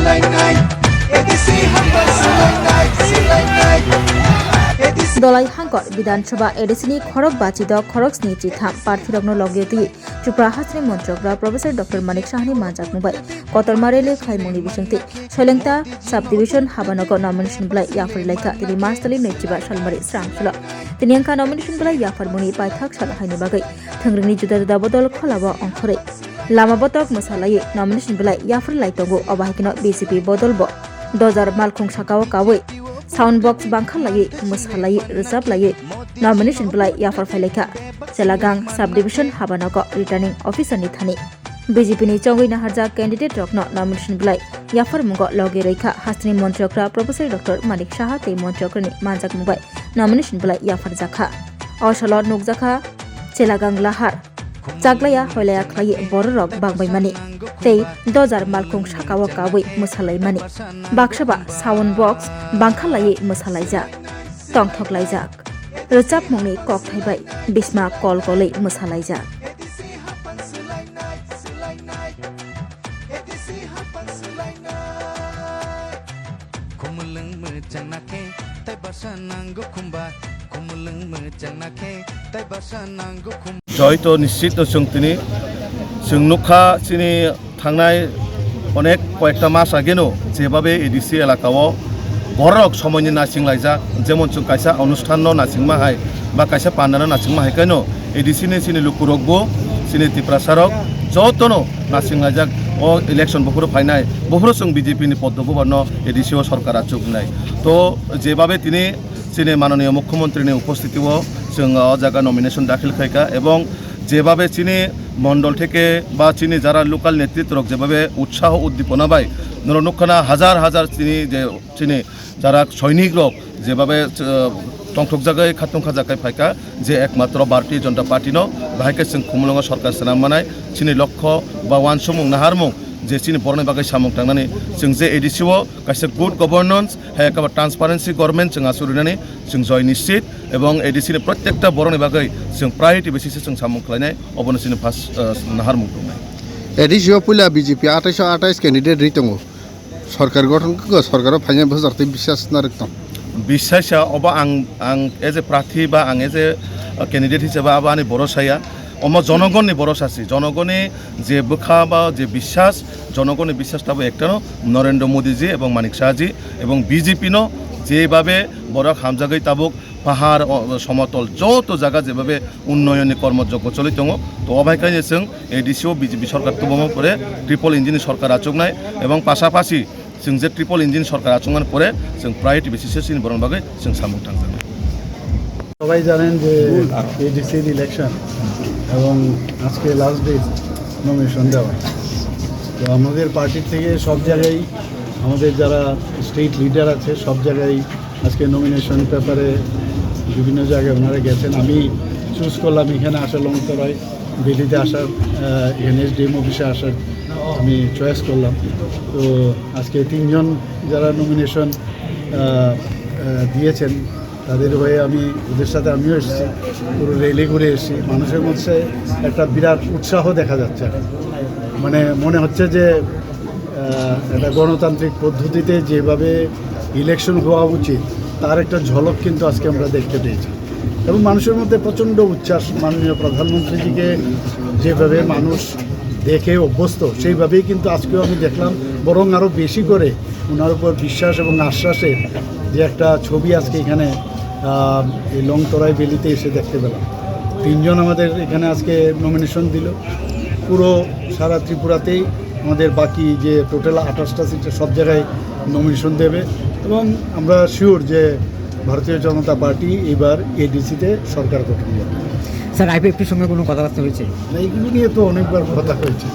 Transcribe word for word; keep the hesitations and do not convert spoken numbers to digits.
Lainai, A D C hapar swlainai, swlainai. A D C Dolai Hangkor Bidhan Sabha A D C ni khorok bachi dok khorok sni chitham parthirokno loge twi Tripura hasteni Montrokra Professor Doctor Manik Sahani manjakmung bai kotorma rally khlaimungni bisingtwi Soilengta Subdivision Habanogo nomination belai yapharwi laikha tini March tali naichiba salmari srang sulo. Tini wngkha nomination belai yapharmungni paithak sal haini bagwi thwngringni juda juda bodol kholao ongkhorwi lama botok mwsalaiwi nomination belai yapharwi lai tongo. Obo hai kheno B J P bodol bo dojar malkhung sakao kawi sound box bangkha laiwi mwsalaiwi rwchap laiwi nomination belai yaphar phailaikha Chelagang Subdivision Habanogo Returning Officer ni thani. B J P ni chongwi naharjak candidate rokno nomination belai yapharmungo logi rwikha hasteni Montrokra Professor Doctor Manik Saha tei Montrokrani manjakmung bai nomination belai yapharjakha. O salo nukjakha Chelagang Lahar, Chaglaya Hoilaya khlaiwi bororok bangbaimani tei dojar malkhung sakao kawi mwsalaimani. Baksa ba sound box bangkha laiwi mwsalaijak, tongthok laijak. Rwchapmungni kokthai bai bisma kol kolwi mwsalaijak. Khumulwng mwchangna khe tai basa nango khumba. Khumulwng mwchangna khe tai basa nango khum. Joito nischito chwng tini chwng nukha chini thangnai onek koyekta mas ageno jebabe A D C elakao borok somoini nasing laijak, jemon chwng kaisa onusthanno nasingma hai ba kaisa pandano nasingma hai kaino A D C ni chini lukurokbo chini Tiprasarok jotono nasing laijak. O election buphuru phainai buphuru chwng B J P ni Poddo Bubarno A D C o sorkar achuknai. To jebabe tini chini manoniyo mukhyamantri ni upostiti o chwng o jaga nomination dakhil khaikha ebong jebabe chini mondol theke ba chini jara local netritwrok jebabe utsaho uddipona bai norok nukkhana hajar hajar chini je chini jara soinik rok jebabe, uh, tongthokjagwi khatungkhajakgwi phaikha je ekmatro Bharatiya Janata Party no bahai khe chwng Khumulwngo sorkar swnam manai chini lokho ba uansukmung naharmung je chini borokni bagwi samung tangnani chwng je A D C o kaisa good governance hai ekaba transparency government chwng aswk rinani chwng joy nischit ebong A D C ni protekta borokni bagwi chwng priority basis o chwng samung khlainai obono chini first, uh, naharmung tongnai. A D C o puila B J P athaiso athais candidate ri tongo. Sorkar gothon khe sorkaro phainai bwsartwi biswas narwk tong. Biswas ya obo ang, ang as a prarthi ba ang as a, uh, candidate hisabe abo ani borosa ya. Omo jonogonni borosa si, jonogonni je bwkha ba je biswas, jonogonni biswas tabo ektano Narendra Modi ji ebong Manik Saha ji ebong B J P no jebabe borok hamjagwi tabuk pahar, o, somotol joto jaga jebabe unnayonni kormo joggo choli tongo. To obai kainwi chwng A D C o B J P sorkar tubuma pore triple engine ni sorkar achuknai ebong pasapasi chwng je triple engine sorkar achukmani pore chwng priority basis o chini borokni bagwi chwng samung tangjaknai. সবাই জানেন যে এডিসির ইলেকশন এবং আজকে last date nomination দেওয়া। তো আমাদের পার্টির থেকে সব জায়গায় আমাদের যারা স্টেট লিডার আছে সব জায়গায় আজকে নমিনেশন পেপারে বিভিন্ন জায়গায় ওনারা গেছেন। আমি চুজ করলাম এখানে আসা লংতরাই ভ্যালিতে আসার, আহ, এখানে এসডিএম অফিসে আসার আমি চয়েস করলাম। তো আজকে তিনজন যারা নমিনেশন, আহ, আহ, দিয়েছেন তাদের হয়ে আমি ওদের সাথে আমিও এসেছি, পুরো র্যালি ঘুরে এসেছি। মানুষের মধ্যে একটা বিরাট উৎসাহ দেখা যাচ্ছে, মানে মনে হচ্ছে যে আহ, একটা গণতান্ত্রিক পদ্ধতিতে যেভাবে ইলেকশন হওয়া উচিত তার একটা ঝলক কিন্তু আজকে আমরা দেখতে পেয়েছি। এবং মানুষের মধ্যে প্রচণ্ড উচ্ছ্বাস, মাননীয় প্রধানমন্ত্রীজিকে যেভাবে মানুষ দেখে অভ্যস্ত সেইভাবেই কিন্তু আজকেও আমি দেখলাম, বরং আরও বেশি করে ওনার উপর বিশ্বাস এবং আশ্বাসের যে একটা ছবি আজকে এখানে, আহ, এই লংতরাই ভ্যালিতে এসে দেখতে পেলাম। তিনজন আমাদের এখানে আজকে নমিনেশন দিল। পুরো সারা ত্রিপুরাতেই আমাদের বাকি যে টোটাল আঠাশটা সিটে সব জায়গায় নমিনেশন দেবে এবং আমরা শিওর যে ভারতীয় জনতা পার্টি এবার এডিসিতে সরকার গঠন করবে। স্যার, আইপিএফটির সঙ্গে কোনো কথাবার্তা হয়েছে? না, এইগুলো নিয়ে তো অনেকবার কথা হয়েছে।